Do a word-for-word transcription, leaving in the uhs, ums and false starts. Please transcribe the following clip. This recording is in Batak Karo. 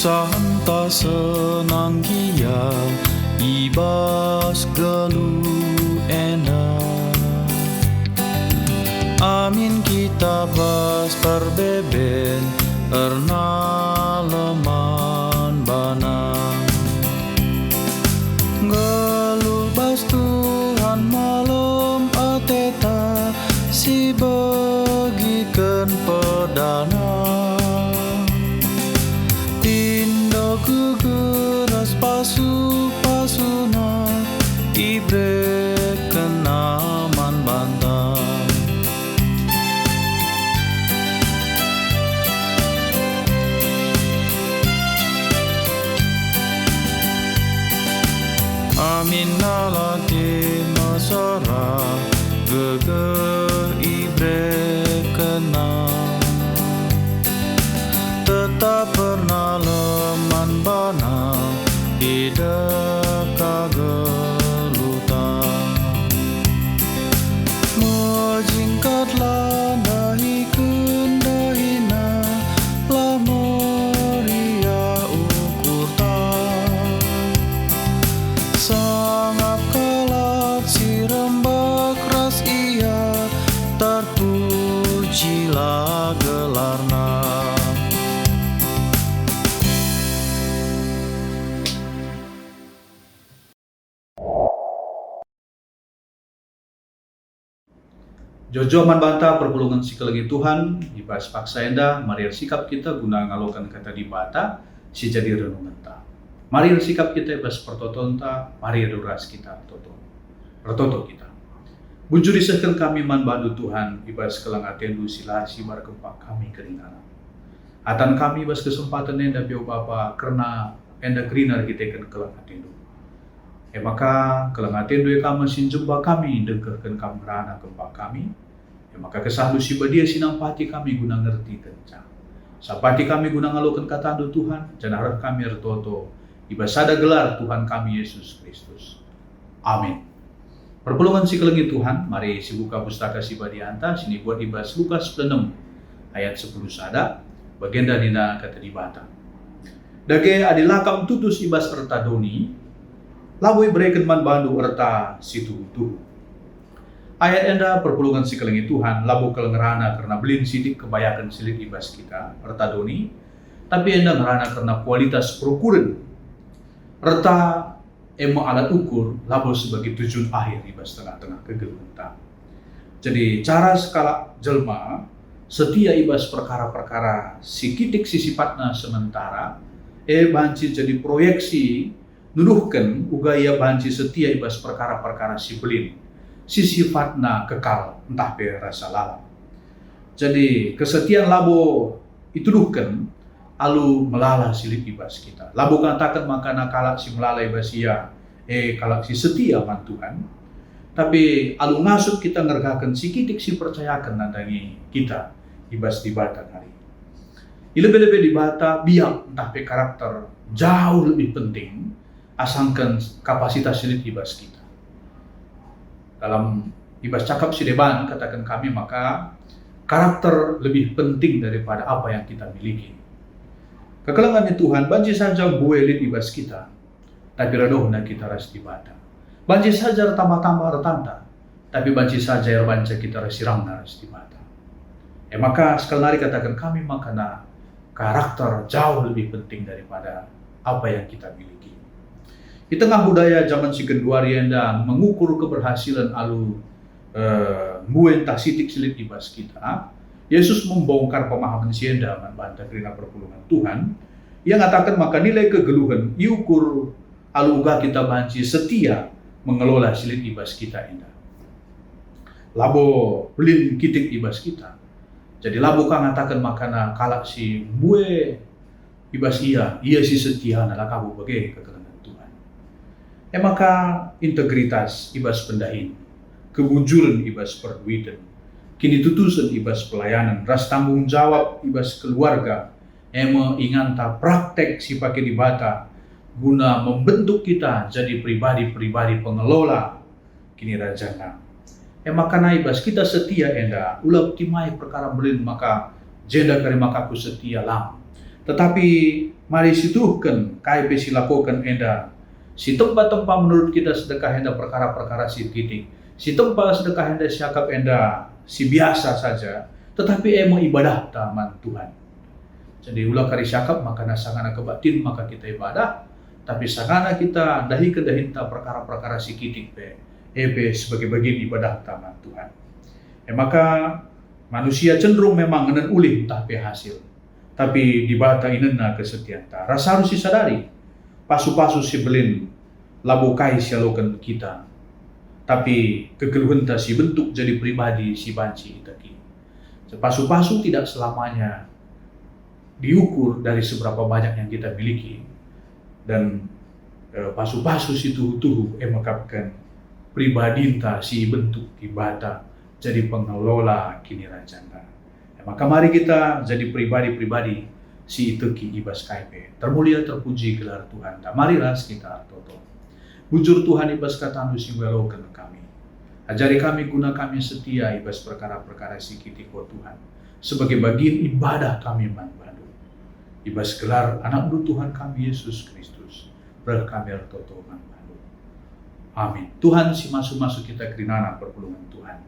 Santa senang gia i bas geluh enda. Amin kita bas perbeben ernalem man baNa. Nggeluh bas Tuhan malem ateta si begiken pedana. Pindo gegeras pasu-pasuNa iberekenNa man banta. Amin nalate mesera gegeh iberekenNa. Tetap ernalem man baNa i deka geluhta. Mejingkatlah ndahiken dahiNa, la meriah ukurta. Sangap kalak si rembak ras Ia, terpujilah gelarNa. Joh-joh man banta perpulungen si kelengi Tuhan, i bas paksa enda mari ersikap kita guna ngaloken Kata Dibata si jadi renungenta. Mari ersikap kita i bas pertotonta, mari ertoto ras kita ertoto. Ertoto kita. Bujur isehken kami man baNdu Tuhan, i bas keleng ateNdu si la sibar kempak kami kerinana. Atan kami bas kesempaten enda pe, o Bapa, kerna enda kerina erkiteken keleng ateNdu. E maka, keleng ateNdu e ka me si njemba kami, ndengkehken Kam ngerana kempak kami. E maka, KesahNdu si Badia si nampati kami guna ngerti kenca. Sampati kami guna ngaloken KataNdu, Tuhan, janah reh kami ertoto i bas sada gelar, Tuhan kami Yesus Kristus. Amin. Perpulungen si kelengi Tuhan, mari sibuka Pustaka Si Badianta si ibuat i bas Lukas sepuluh enem ayat sepuluh sada, bagenda nina Kata Dibata. Dage adi la kam tutus i bas erta doni, labo ibereken man bandu erta si tuhu-tuhu. Ayat enda perpulungen si kelengi Tuhan labo kal ngerana kerna belin sitik kebayaken si lit i bas kita, erta doni, tapi enda ngerana kerna kualitas perukuren. Erta e me alat ukur, labo sebagai tujuan akhir i bas tengah-tengah kegeluhenta. Jadi, cara sekalak jelma setia i bas perkara-perkara si kitik si sifatna sementara, e banci jadi proyeksi nuduhken uga ia banci setia i bas perkara-perkara si belin, si sifatna kekal ntah pe rasa lalap. Jadi, kesetian labo ituduhken alu melala si lit i bas kita. Labo kataken maka kalak si melala i bas ia, e, kalak si setia man Tuhan. Tapi alu ngasup kita ngergaken si kitik si percayaken nandangi kita i bas Dibata nari. I lebe-lebe Dibata, biak ntah pe karakter jauh lebih penting asangken kapasitas si lit i bas kita. Dalam i bas cakap si deban kataken kami maka karakter lebih penting daripada apa yang kita miliki. Kekelengen Tuhan, banci saja mbue lit i bas kita, tapi radohna kita ras Dibata. Banci saja ertambah-tambah ertanta, tapi banci saja erbanca kita ras sirangna ras Dibata. E maka, sekali nari kataken kami maka karakter jauh lebih penting daripada apa yang kita miliki. Di tengah budaya zaman si genduari enda mengukur keberhasilan alu, eh, mbue ntah sitik si lit i bas kita, Yesus membongkar pemahaman si enda man banta kerina perpulungen Tuhan. Ia ngataken maka nilai kegeluhen iukur alu uga kita banci setia mengelola si lit i bas kita enda. Labo belin kitik i bas kita. Jadi labo ka ngataken maka kalak si mbue i bas ia, ia si setia, la ka bage kekelengen Tuhan. E maka integritas i bas pendahin, kebujuren i bas perduiten, kinitutusen i bas pelayanen, ras tanggung jawab i bas keluarga, e me inganta praktek si pake Dibata guna membentuk kita jadi pribadi-pribadi pengelola kinirajanNa. E maka i bas kita setia enda, ula petimai perkara mbelin maka jenda kari maka aku setia, lang. Tetapi Mari situhken kai pe silakoken enda, sitempa-tempa menurut kita sedekah enda perkara-perkara si kitik, sitempa sedekah enda siakap enda si biasa saja, tetapi e me ibadahta man Tuhan. Jadi ula kari siakap maka sangana kebaktin maka kita ibadah, tapi sangana kita ndahiken dahinta perkara-perkara si kitik pe, e pe sebagai bagian ibadahta man Tuhan. E maka manusia cenderung memang ngenen ulih ntah pe hasil, tapi Dibata inenna kesetianta. Ras arus isadari, pasu-pasu si mbelin labo kai sialoken kita, tapi kegeluhenta si bentuk jadi pribadi si banci iteki. Pasu-pasu tidak selamanya diukur dari seberapa banyak yang kita miliki, dan eh, pasu-pasu si tuhu-tuhu e mekapken pribadinta si ibentuk Dibata jadi pengelola kinirajanta. E maka mari kita jadi pribadi-pribadi si iteki i bas kai pe. Termulia terpuji gelar Tuhanta. Mari ras kita ertoto. Bujur Tuhan i bas kataNdu si nggeluhken kami. Ajari kami guna kami setia i bas perkara-perkara si kitik, o Tuhan, sebagai bagian ibadah kami man baNdu. I bas gelar AnakNdu Tuhan kami, Yesus Kristus, reh kami ertoto man baNdu. Amin. Tuhan si masu-masu kita kerinana perpulungen Tuhan.